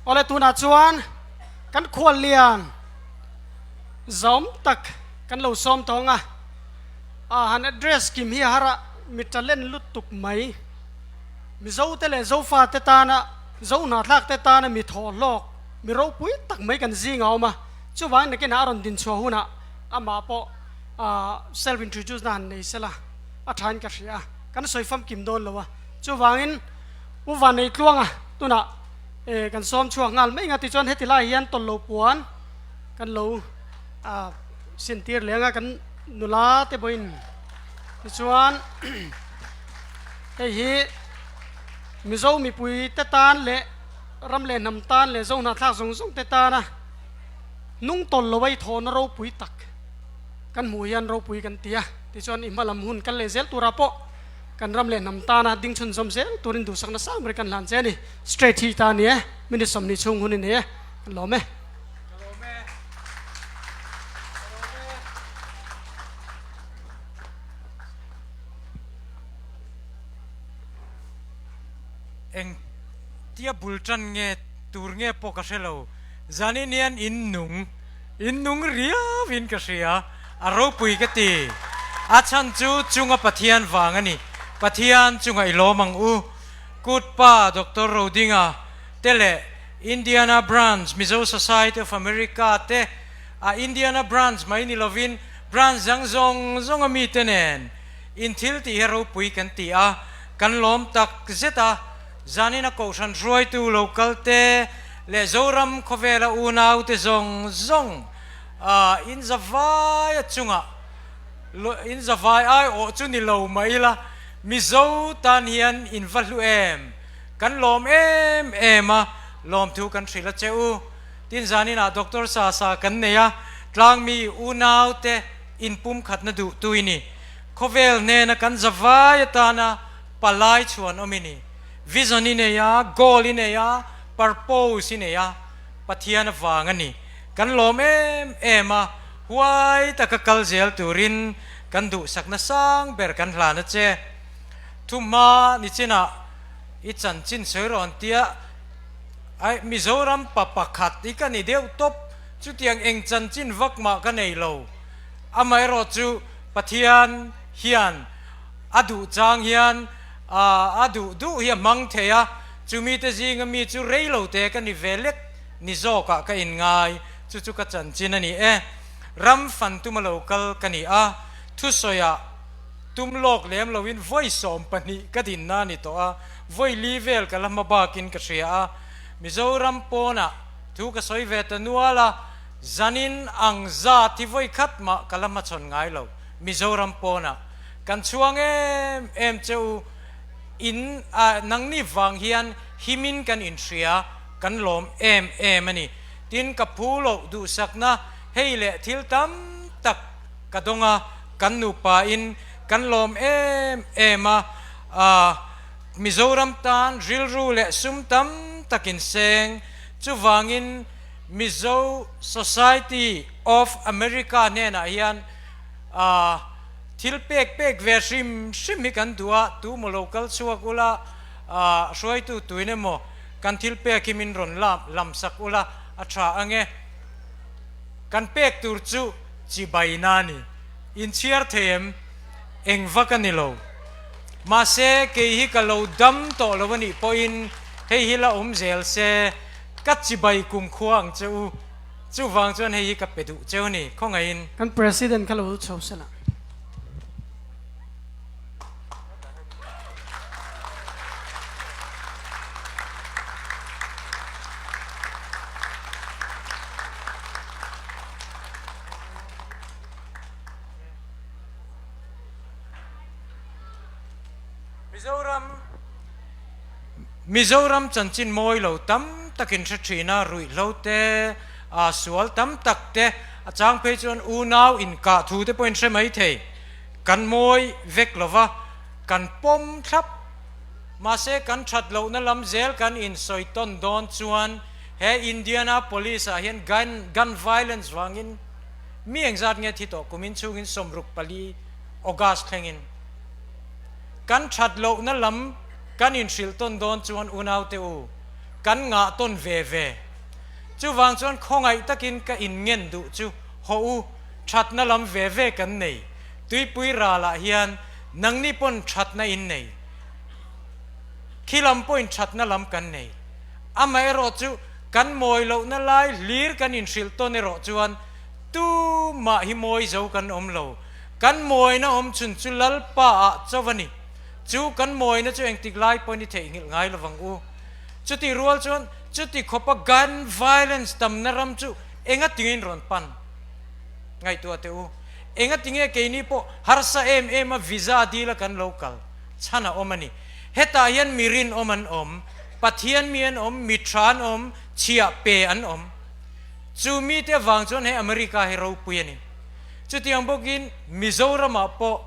Awle tunah chuan kan khuallian zawm tak kan lo sawm tawng a, a han address kim hi a har a, mi talent lutuk mai. Mizo te leh Zofa te tana, Zo hnathlak te tana mi thawh hlawk, mi ropui tak mai kan zing a awm a, chuvangin nakinah a rawn din chhuah hunah amah pawh self introduce na han nei sela a thain ka hria a, kan sawi famkim dawn lo a, chuvangin Pu Vaneitluanga tunah kan sawm chhuak nghal mai nga tichuan heti lai hian tawlh lo puan kan lo sintir leng a kan nula te pawhin tichuan hei hi Mizo mipui te tan leh ram leh hnam tan leh Zo hnahthlak zawng zawng te tana hnung tawlh lo a i thawhna ropui tak kan hmuh hian ropui kan ti a tichuan i hmalam hun kal leh zel turah pawh Kan ram leh hnam tana ding chhunzawm zel turin duhsakna sang ber kan hlan che a ni. Straight hi ta a ni e, minute 20 chhung hun i nei e, kan lawm e. Ka lawm e. Ka lawm e. Eng tia bul tan nge tur nge pawh ka hre lo. Zanin hian in nung, in nung riau in ka hria. A ropui ka ti. A chhan chu chunga Pathian vang a ni. Pathian chunga i lawm ang u. Kut pa Doctor Rodinga te leh Indiana Branch Mizo Society of America te a Indiana Branch mai ni lovin Branch dang zawng zawng a mite nen in thil tih hi ropui kan ti a, kan lawm tak zet a. Zanin a Kohhran hruaitu local te leh Zoram khawvela unaute zawng zawng A in zavai a chungah in zavai ai awh chu ni lo mah ila, Mizo tan hian in va hlu em? Kan lawm em em a, lawmthu kan hrilh a che u. Tin zaninah Doctor Sasa kan nei a, tlangmi unaute inpumkhatna duh tu i ni. Khawvel hnena kan zavai atana palai chhuan awm i ni. Vision i nei a, goal i nei a, purpose i nei a, Pathian avang a ni. Kan lawm em em a, huai taka kal zel turin kan duhsakna sang ber kan hlan a che. Thumhma nichinah i chanchin sawi rawn tia, Ai, Mizoram pa pakhat i ka ni deuh tawp, chutiang eng chanchin vak mah ka nei lo. Amaherawh chu Pathian hian a duh chang hian a duh duh hi a hmang thei a, chumite zinga mi chu rei lo te ka ni ve lek. Ni zawkah ka inngai, chu chu ka chanchin a ni e. Ram fan tuma lo kal ka ni a, thusawiah tum lawk lem loin vawi 12 ka dinna a ni tawh a, vawi li vel ka la hma bakin ka hria a. Mizoram pawnah thu ka sawi ve ta nual a, zanin ang zat hi vawi khat mah ka la hmachhawn ngai lo. Mizoram pawnah kan chhuang em em che u, in nangni vang hian himin kan inhria. Kan lawm em em a ni. Tin, ka phu loh duhsakna hei leh thil tam tak ka dawng a, kan nupain kan lawm em em a, Mizoram tan rilru leh sum tam takin seng. Chuvangin Mizo Society of America hnenah hian thil pek pek ve hrim hrim hi kan duh a, tu maw lo kal chhuak ula, hruaitu tuin emaw, Kan thil pek hi min rawn lam lam sak ula a tha ange. Kan pek tur chu chibai na ni. Inchhiar thei em? Eng vak a ni lo. Mahse kei hi ka lo dam tawh lo a nih pawhin hei hi la awm zel se ka chibai kum khua ang che u. Chuvang chuan hei hi ka pe duh cheu ni khawngaihin. Kan President kha lo chho sela. Mizoram Mizoram chanchin mawi lo tam takin hre thin a, ruihhlo te, sual tam tak te, a chang phei chuan unau inkah thu te pawhin hre mai thei. Kan mawi vek lo va, kan pawm thlap. Mahse, kan that lohna lam zel kan insawi tawn dawn chuan he Indianapolis ah hian gun gun violence vangin mi engzat nge thi tawh kumin chhungin 64 August thlengin kan that lohna lam kan inhrilh tawn dawn chuan unaute u. kan ngah tawn ve ve. Chuvang chuan khawngaih takin ka inngen duh chu haw u, thatna lam ve ve kan nei. Tuipui ralah hian nangni pawn thatna in nei. Khi lam pawhin thatna lam kan nei. Amaherawh chu kan mawi lohna lai hlir kan inhrilh tawn erawh chuan tumah hi mawi zo kan awm lo. Kan mawina awm chhun chu Lalpa ah chauh a ni. Chu kan mawina chu engtik lai pawhin i theihnghilh ngai lovang u. Chuti rual chuan chuti khawpa gun violence tamna ram chu enga tingin rawn pan ngaihtuah teh u. Enga tinge keini pawh harsa em em a visa dil a kan lo kal chhan a awm a ni. Hetah hian mi rinawm an awm, Pathian mi an awm, mi tha an awm, chhiah pe an awm. Chu mite avang chuan he America hi ropui a ni. Chutiang bawkin Mizoramah pawh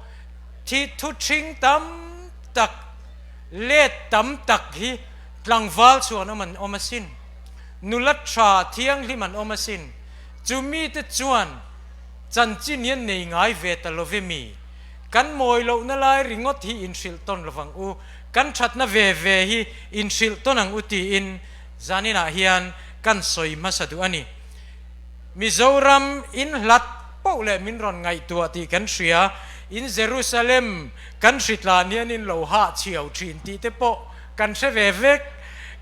thi thu thing tam tak, let tam tak hi tlangval chuan awm an awm asin. Nula tha thianghlim an awm asin. Chu mite chuan chanchin hian nei ngai ve ta love mi. Kan mawi lohna lai ringawt hi inhrilh tawn lovang u, kan thatna ve ve hi inhrilh tawn ang u tiin zaninah hian kan sawi hmasa duh a ni. Mizoram in hlat poh leh min rawn ngaihtuah tih kan hria, in Jerusalem kan hritlan hian in lo hah chhiau thin tih te pawh kan hre ve vek.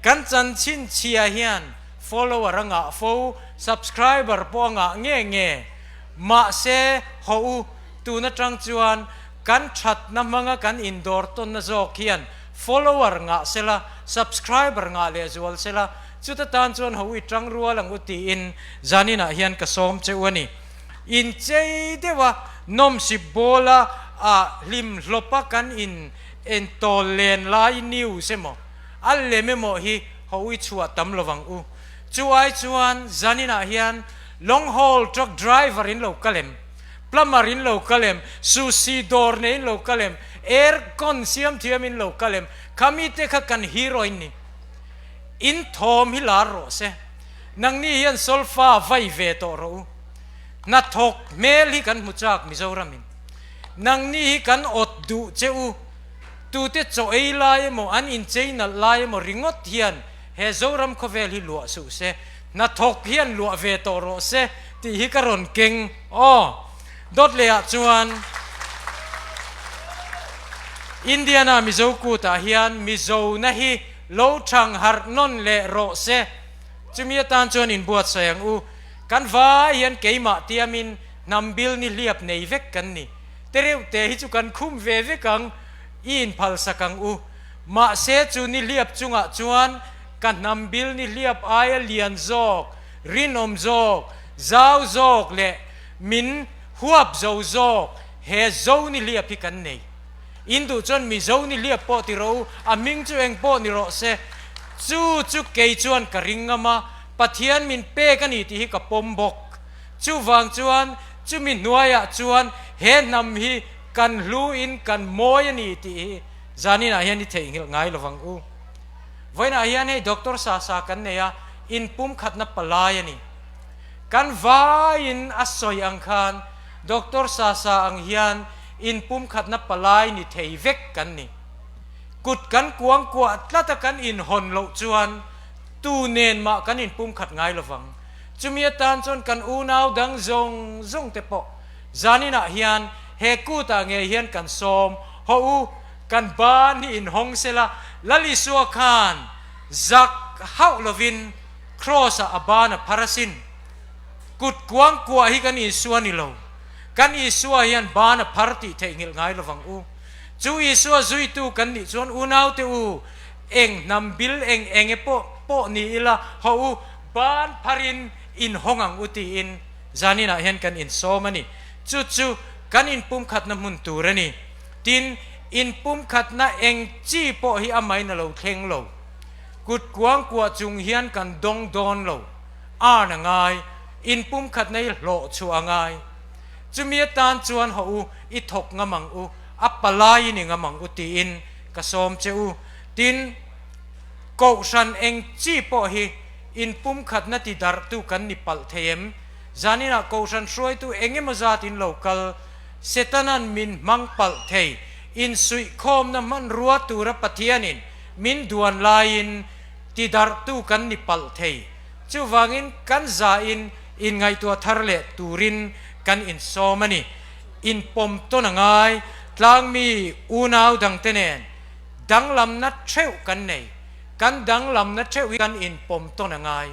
Kan chanchin chhia hian follower a ngah fo, subscriber pawh a ngah nge nge. Mahse, haw u, tun atang chuan kan thatna hmanga kan indawr tawnna zawk hian follower ngah sela, subscriber ngah lehzual sela, Chuta tan chuan ho i tang rual ang u tiin zaninah hian ka sawm che u a ni. Inchei deuha nawmsip bawla a hlim hlawpa kan in entawl len lai news emaw a lem emaw hi ho i chhuah tam lo ang u. Chu ai chuan zaninah hian long haul truck driver in lo kal em, plumber in lo kal em, sushi dawr nei in lo kal em, air con siam thiam in lo kal em, khami te kha kan hero in ni. In thawm hi lar rawh se. Nangni hian solfa vai ve tawh rawh u. Hnathawk hmel hi kan hmu chak Mizoramin. Nangni hi kan awt duh che u. Tute chaw ei lai emaw an inchei nalh lai emaw ringawt hian he Zoram khawvel hi luah suh se. Hnathawk hian luah ve tawh rawh se tih hi ka rawn keng aw. Dawt lehah chuan Indiana Mizo kutah hian Mizona hi Lo thang harh nawn leh rawh se. Chumi atan chuan inbuatsaih ang u. Kan vai hian keimah tiamin hnam bil ni hliap nei vek kan ni. Te reuh te hi chu kan khum ve vek ang, i inphalsak ang u. Mahse chu ni hliap chungah chuan ka hnam bil ni hliap aia lian zawk, rinawm zawk, zau zawk leh min huap zo zawk he zo ni hliap hi kan nei. In duh chuan Mizo ni hliap pawh ti rawh u, a hming chu eng pawh ni rawh se. Chu chu kei chuan ka ring ngam a, Pathian min pek a ni tih hi ka pawm bawk. Chuvang chuan chumi hnuaiah chuan he hnam hi kan hlu in kan mawi a ni tih hi zaninah hian i theihnghilh ngai lovang u. Vawiinah hian hei Doctor Sasa kan nei a, inpumkhatna palai a ni. Kan vaiin a sawi ang khan Doctor Sasa ang hian inpumkhatna palai ni thei vek kan ni. Kut kan kuang kuah tlat a kan inhawn loh chuan tu nen mah kan inpumkhat ngai lovang. Chumi atan chuan kan unau dang zawng zawng te pawh zaninah hian he kutah ngei hian kan sawm haw u, kan ban hi inhawng sela Lal Isua khan zak hauh lovin Kraws-ah a ban a phar asin. Kut kuang kuah hi kan Isua ni lo. Kan Isua hian ban a phar tih theihnghilh ngai lovang u. Chu Isua zuitu kan nih chuan unaute u, eng hnam bil eng eng e pawh pawh ni ila haw u, ban pharin inhawng ang u tiin zaninah hian kan insawm a ni. Chu chu kan inpumkhatna hmun tur a ni. Tin, inpumkhatna eng chi pawh hi amahin a lo thleng lo. Kut kuang kuah chung hian kan dawng dawn lo. Arn a ngai, inpumkhatna hi hlawh chhuah a ngai. Chumi atan chuan haw u, i thawk ngam ang u, a palai i ni ngam ang u tiin ka sawm che u. Tin, Kohhran eng chi pawh hi inpumkhatna ti darhtu kan ni palh thei em? Zaninah Kohhran hruaitu eng emaw zat in lo kal, Setana'n min hmang palh thei, insuihkhawmna hmanrua tura Pathianin min duan laiin. Tidarhtu kan ni palh thei. Chuvangin kan zain inngaihtuah thar leh turin kan insawm a ni. Inpawm tawn a ngai. Tlangmi unau dangte nen danglamna theuh kan nei. Kan danglamna theuh hi kan inpawm tawn a ngai.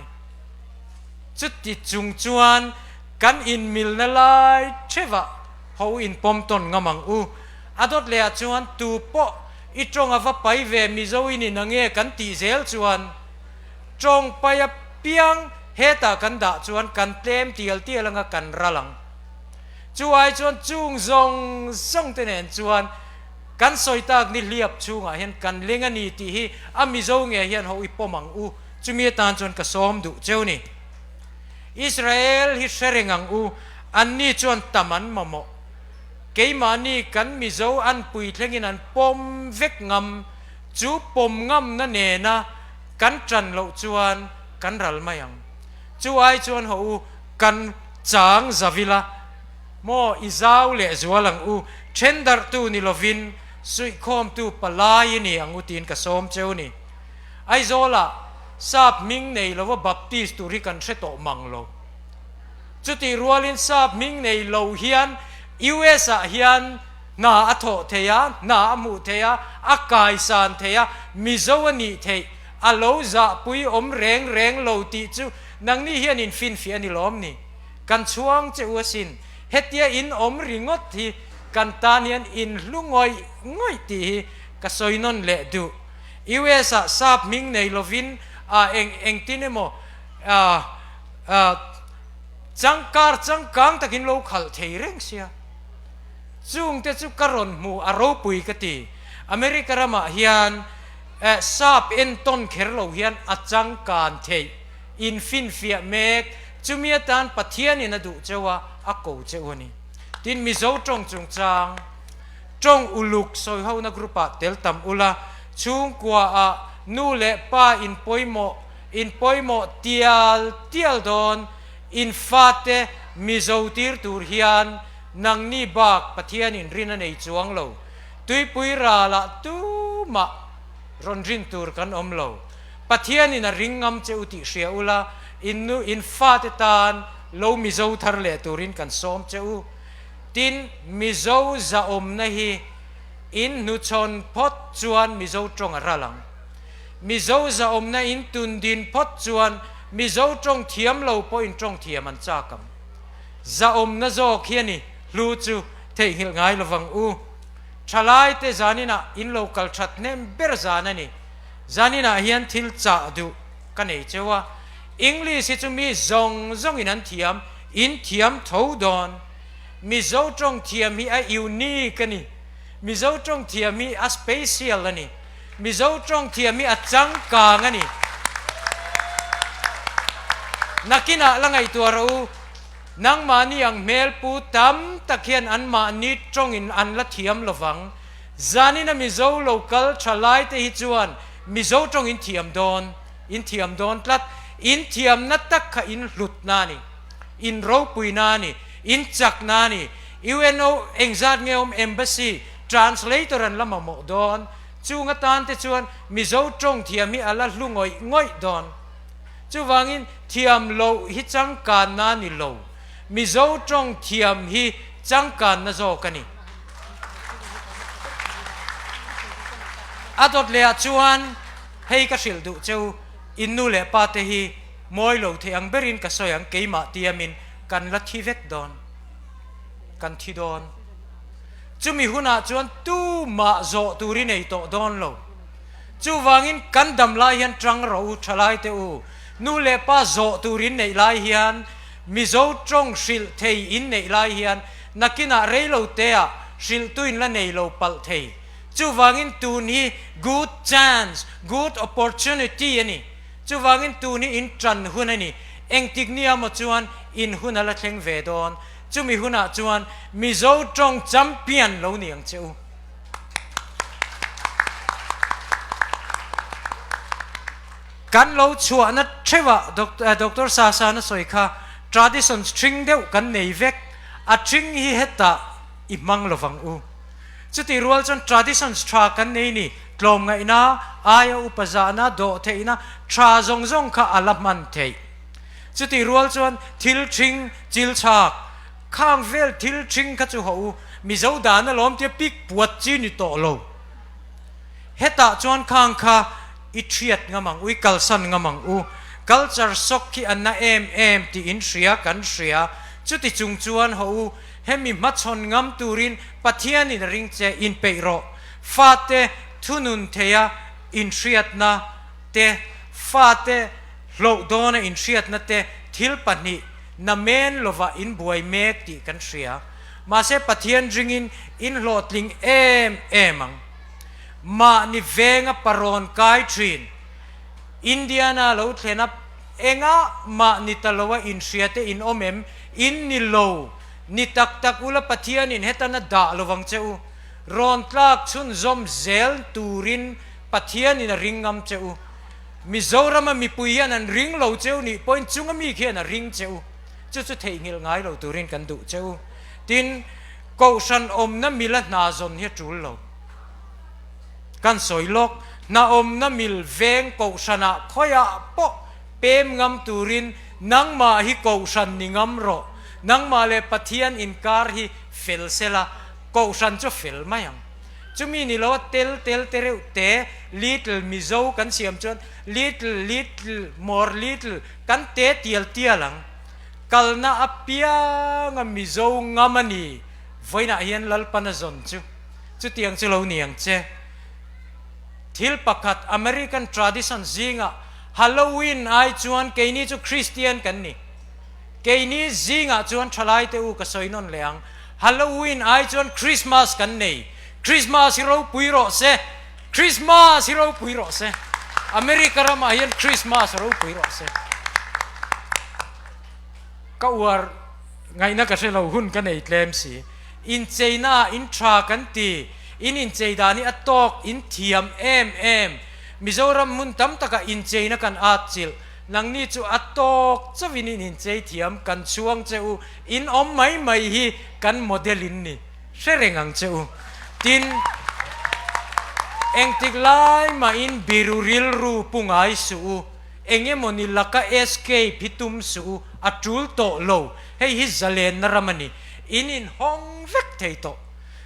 Chuti chung chuan kan inmilna lai theuhah ho inpawm tawn ngam ang u. A dawt lehah chuan tu pawh i tawng a va pai ve Mizo in in ange kan tih zel chuan tawng pai apiang hetah kan dah chuan kan tlem tial tial anga kan ral ang. Chu ai chuan chung zawng zawng te nen chuan kan sawi tak ni hliap chhungah hian kan leng a ni tih hi a Mizo nge hian ho i pawm ang u. Chumi atan chuan ka sawm duh cheu ni. Israel hi hre reng ang u, anni chuan tam an mamawh. Keimahni kan Mizo an puithlengin an pawm vek ngam, chu pawm ngamna nena kan tan loh chuan kan ral mai ang. Chu ai chuan haw u, kan chang zavila maw i zau leh zual ang u, then darhtu ni lovin suihkhawmtu palai i ni ang u tiin ka sawm cheu ni. Aizawlah sap hming nei lova Baptist tur hi kan hre tawh mang lo. Chutih rualin sap hming nei lo hian US ah hian hna a thawh thei a, hna a hmuh thei a, a kaisan thei a, Mizo a nih theih, a lo zahpui awm reng reng lo tih chu nangni hian in finfiah a ni lawm ni? Kan chhuang che u asin, hetia in awm ringawt hi kan tan hian in hlu ngawih ngawih tih hi ka sawi nawn leh duh. US ah sap hming nei lovin a eng engtin emaw a Changkar changkang takin lo khalh thei reng sia. Chungte chu ka rawn hmu a ropui ka ti. America ramah hian sap entawn kher lo hian a changkan theih infinfiah mek. Chumi atan Pathianin a duh cheu a, a ko cheu a ni. Tin, Mizo tawng chungchang tawng uluk sawihona group-ah tel tam ula, chhungkuaah nu leh pa inpawimawh In pawimawh tial tial dawn, in fate Mizo tir tur hian nangni bak Pathian in rin a nei chuang lo. Tuipui ralah tumah rawn rin tur kan awm lo. Pathian in a ring ngam che u tih hria ula, in nu in fate tan lo Mizo thar leh turin kan sawm che u. Tin, Mizo zahawmna hi in hnuchhawn phawt chuan Mizo tawng a ral ang. Mizo zahawmna in tun din phawt chuan Mizo tawng thiam lo pawhin tawng thiam an chak ang. Zahawmna zawk hi a ni, hlu chu theihnghilh ngai lovang u. Thalaite zaninah in lo kal that hnem ber zan a ni. Zaninah hian thil chah duh ka nei cheu a, English hi chu mi zawng zawngin an thiam, in thiam tho dawn. Mizo tawng thiam hi a unique a ni, Mizo tawng thiam hi a special a ni. Mizo tawng thiam hi a changkang a ni. Nakinah la ngaihtuah rawh u, nangmahni ang hmel pu tam tak hian anmahni tawngin an la thiam lovang. Zanina Mizo local tha laite hi chuan Mizo tawng in thiam dawn, in thiam dawn tlat. In thiamna tak kha in hlutna a ni, in ropuina a ni, in chakna a ni. UNO engzat nge awm Embassy Translator an la mamawh dawn. Chung atan te chuan Mizo tawng thiam hi a la hlu ngawih ngawih dawn. Chuvangin thiam loh hi changkanna a ni lo. Mizo tawng thiam hi changkanna zawk a ni. A dawt lehah chuan hei ka hrilh duh cheu, in nu leh pa te hi mawi lo thei ang berin ka sawi ang, keimah tiamin kan la thi vek dawn. Kan thi dawn. Chumi hunah chuan tumah zawh tur i nei tawh dawn lo. Chuvangin kan dam lai hian tang rawh u thalai te u, nu leh pa zawh tur in neih lai hian, Mizo tawng hrilh thei in neih lai hian nakinah reilo teah hrilhtu in la nei lo palh thei. Chuvangin tun hi good chance, good opportunity a ni. Chuvangin tun hi in tan hun a ni. Engtik nia maw chuan in hun a la thleng ve dawn. Chumi hunah chuan Mizo tawng champion lo ni ang che u. Kan lo chhuahna theuhah Doctor Sasana sawi kha tradition thring deuh kan nei vek, a thring hi hetah i hmang lovang u. Chutih rual chuan traditions tha kan nei ni. Tlawmngaihna, aia upa zahna, dawhtheihna tha zawng zawng kha a la hman theih. Chutih rual chuan thil ṭhing, chil chhak, khang vel thil ṭhing kha chu haw u, Mizo dan alawm tia pik puat chi ni tawh lo. Hetah chuan khang kha i ṭhiat ngam ang u, i kalsan ngam ang u. Culture shock hi a na em em tih in hria kan hria. Chuti chung chuan haw u, hemi hmachhawn ngam turin Pathianin a ring che, inpeih rawh. Fate thunun theia inhriatna te, fate hloh dawna inhriatna te thil pahnih namen lovah inbuai mek tih kan hria. Mahse Pathian ringin in hlawhtling em em ang. Mahni venga parawn kai thin. Indiana lo thlena enga mahni ta loa inhria te in awm em? In ni lo. Ni tak tak ula Pathianin hetana dah lovang che u. Rawn tlak chhunzawm zel turin Pathianin a ring ngam che u. Mizorama mipui hian an ring lo che u nih pawhin chunga mi khian a ring che u. Chu chu theihnghilh ngai lo turin kan duh che u. Tin, Kohhran awmna mila hna zawn hi a tul lo. Kan sawi lawk, hna awmna mil veng Kohhranah khawiah pawh pem ngam turin nangmah hi Kohhran ni ngam rawh. Nangmah leh Pathian inkar hi fel sela, Kohhran chu fel mai ang. Chumi ni lo a tel tel te reuh te little Mizo kan siam chuan little little more little kan te tial tial ang. Kalna apianga Mizo ngam a ni. Vawiinah hian Lalpana zawn chu chutiang chu lo ni ang che. Thil pakhat American tradition zingah Halloween ai chuan keini chu Christian kan ni. Keini zingah chuan thalaite u ka sawi nawn leh ang. Halloween ai chuan Christmas kan nei. Christmas hi ropui rawh se. Christmas hi ropui rawh se. America ramah hian Christmas ropui rawh se. Ka uar ngaihna ka hre lo hun ka nei tlem si. Incheina ah in tha kan ti. In inchei dan hi a tawk in thiam em em. Mizoram hmun tam takah incheina kan atchilh. Nangni chu a tawk chauhin in inchei thiam kan chhuang che u, in awm mai mai hi kan model in ni hre reng ang che u. Tin, engtik lai mahin biru rilru pu ngai suh u, eng emawni laka escape hi tum suh u, a tul tawh lo, hei hi zalenna ram a ni, in inhawng vek thei tawh.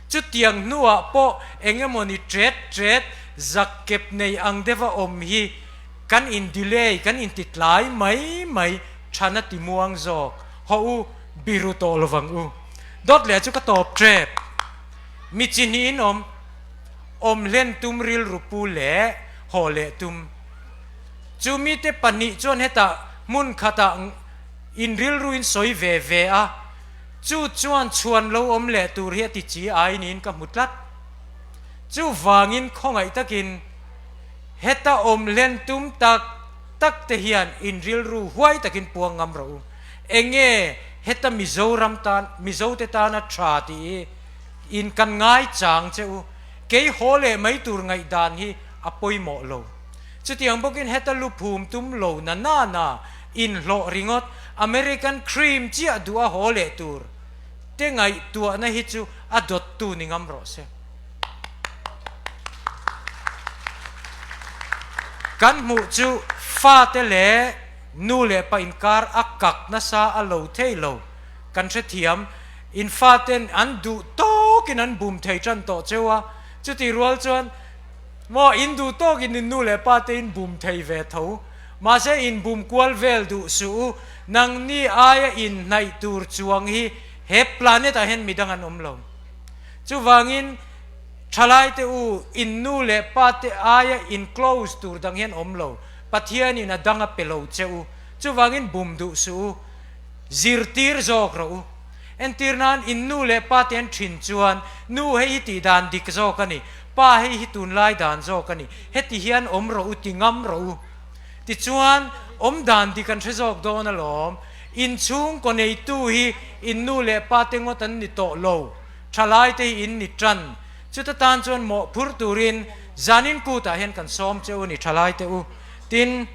Chutiang hnuah pawh eng emawni ṭet ṭet zak kep nei ang deuha awm hi Kan in delay, kan in ti tlai mai mai than a ti muang zawk. Haw u, biru tawh lovang u. Dawt leh chu ka tawp tep. Mi chi hnihin awm, awm hlen tum rilru pu leh haw leh tum. Chu mite pahnih chuan hetah hmun khatah in rilru in sawi ve ve a, chu chuan chhuan lo awm leh tur hi a ti chi ai niin ka hmu tlat. Chuvangin khawngaih takin. Heta awm hlen tum tak tak te hian in rilru huai takin puang ngam rawh u. Enge heta Mizoram tan, Mizote tana tha tih hi in kan ngai chang che u. Kei haw leh mai tur ngaihdan hi a pawimawh lo. Chutiang bawkin heta lu phum tum lo na na na inhlawh ringawt American cream chiah duh a haw leh tur te ngaihtuahna hi chu a dawttu ni ngam rawh se. Kan hmuh chu fate leh nu leh pa inkar a kak nasa a lo thei lo. Kan hrethiam, in faten an duh tawkin an bum thei tan tawh cheu a, chutih rual chuan maw in duh tawkin in nu leh pa te in bum thei ve tho. Mahse in bum kual vel duh suh u, nangni aia inhnaih tur chuang hi he planet ah hian midang an awm lo. Chuvangin, thalaite u, in nu leh pa te aia in close tur dang hian awm lo, Pathianin a dang a pe lo che u. Chuvangin bum duh suh u, zirtir zawk rawh u. Entir nan, in nu leh pa te an thin chuan, Nu hei hi tih dan dik zawk a ni, pa hei hi tunlai dan zawk a ni, heti hian awm rawh u ti ngam rawh u. Tichuan, awm dan dik an hre zawk dawn alawm. Inchhungkaw neitu hi in nu leh pa te ngawt an ni tawh lo. Thalai te hi in ni tan. Chuta tan chuan mawh phur turin zanin kutah hian kan sawm che u ni thalai te u. Tin,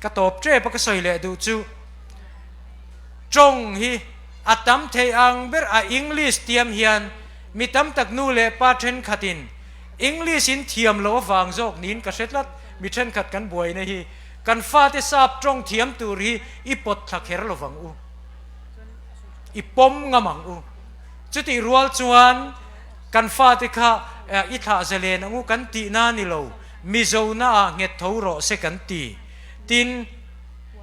ka tawp tep a ka sawi leh duh chu tawng hi a tam thei ang ber a English tiam hian mi tam tak nu leh pa thenkhatin. English in thiam loh avang zawk niin ka hre tlat, mi thenkhat kan buaina hi kan fate sap tawng thiam tur hi i pawt thla kher lo vang u, i pawm ngam ang u. Chutih rual chuan kan fate kha i thlah zalen ang u kan tihna ni lo, Mizona ah nghet tho rawh se kan ti. Tin,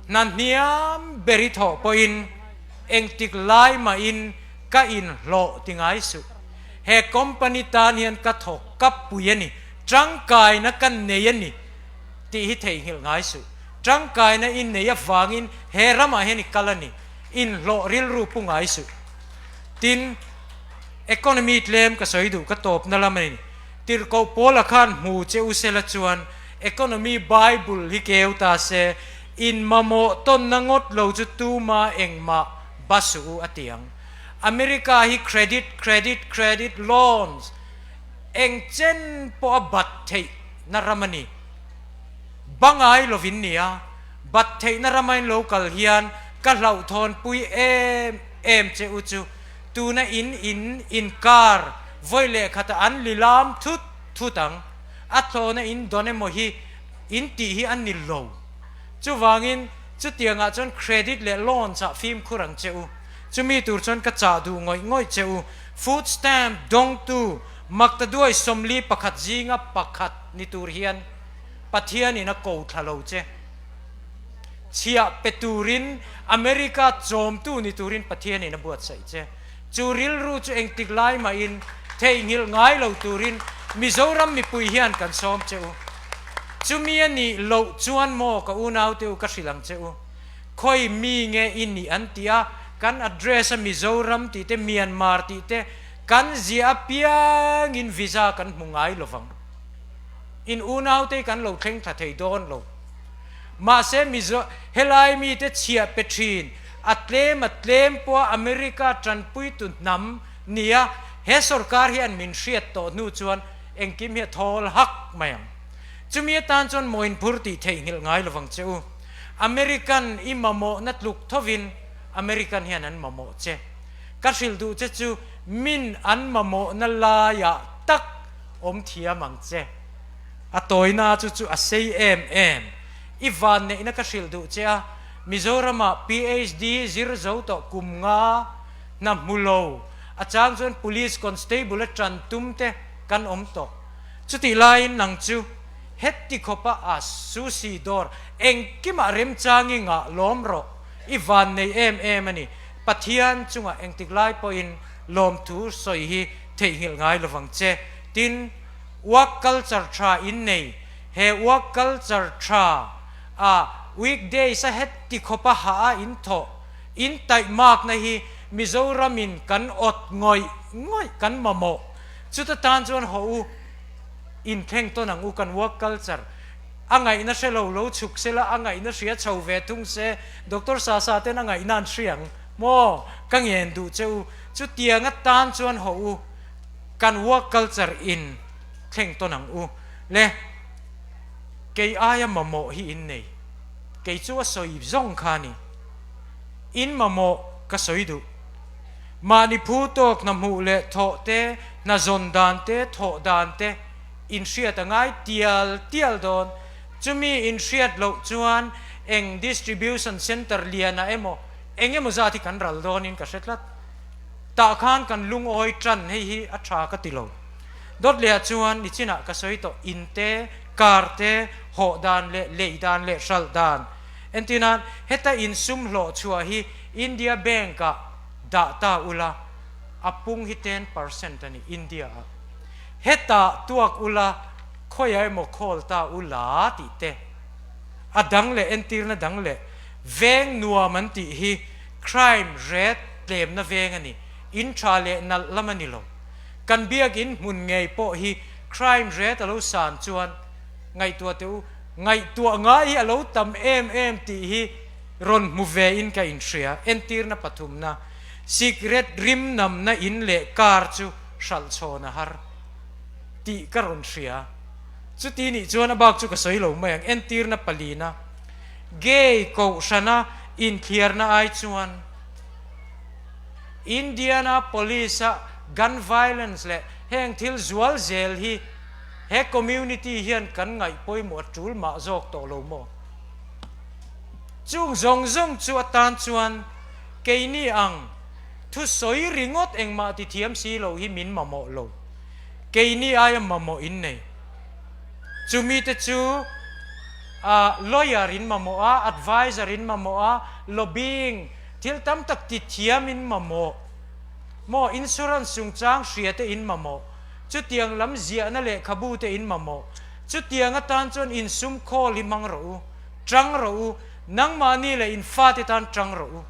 hna hniam ber i thawh pawhin engtik lai mahin ka inhlawh ti ngai suh. He company tan hian ka thawk ka pui a ni, tangkaina ka nei a ni tih hi theihnghilh ngai suh. Tangkaina i nei avangin he ramah hian i kal a ni, inhlawh rilru pu ngai suh. Tin, economy tlem ka sawi duh ka tawpna lam a ni. Tirhkoh Paula khan hmu che u sela chuan economy Bible hi keu ta se, in mamawh tawnna ngawt lo chu tuma engmah ba suh u a ti ang. America hi credit, credit, credit, loans eng chen pawh a bat theih na ram a ni. Ba ngai lovin nia, bat theih na rama in lo kal hian ka hlauhthawn pui em em che u chu tuna in in inkar vawi leh khata an lilam thut thut ang. A thlawna in dawn emaw hi in tih hi a ni lo. Chuvangin chutiangah chuan credit leh loans ah fimkhur ang che u. Chumi tur chuan ka chah duh ngawih ngawih che u. Food stamp dawngtu Maktaduai 41 zinga pakhat ni tur hian Pathianin a ko thla lo che. Chhiah pe turin America chawmtu ni turin Pathianin a buatsaih che. Chu rilru chu engtik lai mahin theihnghilh ngai lo turin Mizoram mipui hian kan sawm che u. Chumi a nih loh chuan maw ka unaute u ka hrilh ang che u. Khawi mi nge i nih an ti a, kan address a Mizoram tih te Myanmar tih te kan ziah apiangin visa kan hmu ngai lovang. In unaute kan lo thleng thla thei dawn lo. Mahse Mizo helai mite chhiah pe thin a tlem a tlem pawha America tanpuitu hnam nia he sorkar hian min hriat tawh hnu chuan engkim hi a thawl hak mai ang. Chumi atan chuan mawinphur tih theihnghilh ngai lovang che u. American i mamawhna tluk thovin American hian an mamawh che. Ka hrilh duh che chu min an mamawhna laiah tak awm thiam ang che. A tawina chu chu a sei em em. I vanneihna ka hrilh duh che a, Mizoramah PhD zir zo tawh kum nga hna hmu lo, a chang chuan Police Constable a tan tum te kan awm tawh. Chutih laiin nang chu heti khawpa a sushi dawr engkimah remchangi ngah lawm rawh, i vannei em em a ni. Pathian chungah engtik lai pawhin lawmthu sawi hi theihnghilh ngai lovang che. Tin, work culture tha in nei, he work culture tha a weekdays a heti khawpa hah a in thawh, in taihmakna hi Mizoramin kan awt ngawih ngawih kan mamawh. Chuta tan chuan haw u, inthleng tawn ang u kan work culture a ngaihna hre lo lo chhuk se la, a ngaihna hria chho ve thung se, Doctor Sasa ten a ngaihna an hria ang maw? Ka ngen duh che u, chutiang atan chuan haw u, kan work culture in thleng tawn ang u le, kei aia mamawh hi in nei, kei chu a sawi zawng kha a ni, in mamawh ka sawi duh. Mahni phu tawk hna hmuh leh thawh te, hna zawn dan te, thawh dan te inhriat a ngai tial tial dawn. Chumi inhriat loh chuan eng distribution centre lianah emaw eng emaw zat hi kan ral dawnin ka hre tlat. Tah khan kan lungawi tan hei hi a tha ka ti lo. Dawt lehah chuan nichinah ka sawi tawh in te, car te, hawh dan leh lei dan leh hralh dan. Entirnan, heta insum hlawh chhuah hi India Bank-ah dah ta ula, a pung hi 10% a ni India-ah. Hetah tuak ula, khawiah emaw khawl ta ula tih te. A dang leh entirna dang leh veng nuam an tih hi crime rate tlemna veng a ni, in tha leh nalh lam a ni lo. Kan biakin hmun ngei pawh hi crime rate a lo san chuan ngaihtuah teh u, ngaihtuah ngai hi a lo tam em em tih hi rawn hmu ve in ka inhria. Entirna pathumna, Sikret rim namna in leh car chu hralh chhawn a har tih ka rawn hria. Chuti nih chuan a bak chu ka sawi lo mai ang. Entirna palina, Gay kohhrana inthliarna ai chuan Indiana police-a gun violence leh heng thil zual zel hi. He community hian kan ngaih pawimawh a tul mah zawk tawh lo maw? Chung zawng zawng chu atan chuan keini ang thusawi ringawt engmah ti thiam si lo hi min mamawh lo. Keini aia mamawh in nei. Chumi te chu lawyer in mamawh a, adviser in mamawh a, lobbying thil tam tak ti thiam in mamawh maw, insurance chungchang hria te in mamawh, chutiang lam ziahna lehkhabu te in mamawh. Chutiang atan chuan insum khawl hi hmang rawh u, tang rawh u, nangmahni leh in fate tan tang rawh u.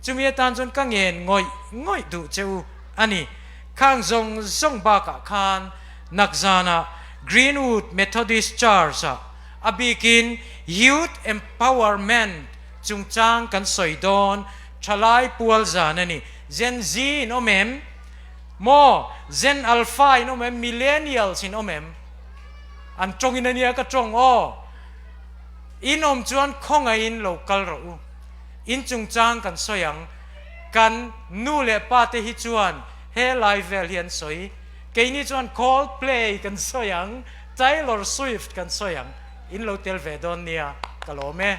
Chumi atan chuan ka ngen ngawih ngawih duh che u a ni. Khang zawng zawng bakah khan Nakzana Greenwood Methodist Church-ah a bikin Youth Empowerment chungchang kan sawi dawn thalai pual zan a ni. Gen Z in awm em? Maw? Gen Alpha in awm em? Millennials in awm em? An tawngin a nia ka tawng aw. In awm chuan khawngaihin lo kal rawh u. In chungchang kan sawi ang. Kan nu leh pa te hi chuan he lai vel hi an sawi. Keini chuan Coldplay kan sawi ang, Taylor Swift kan sawi ang. In lo tel ve dawn nia, ka lawm e.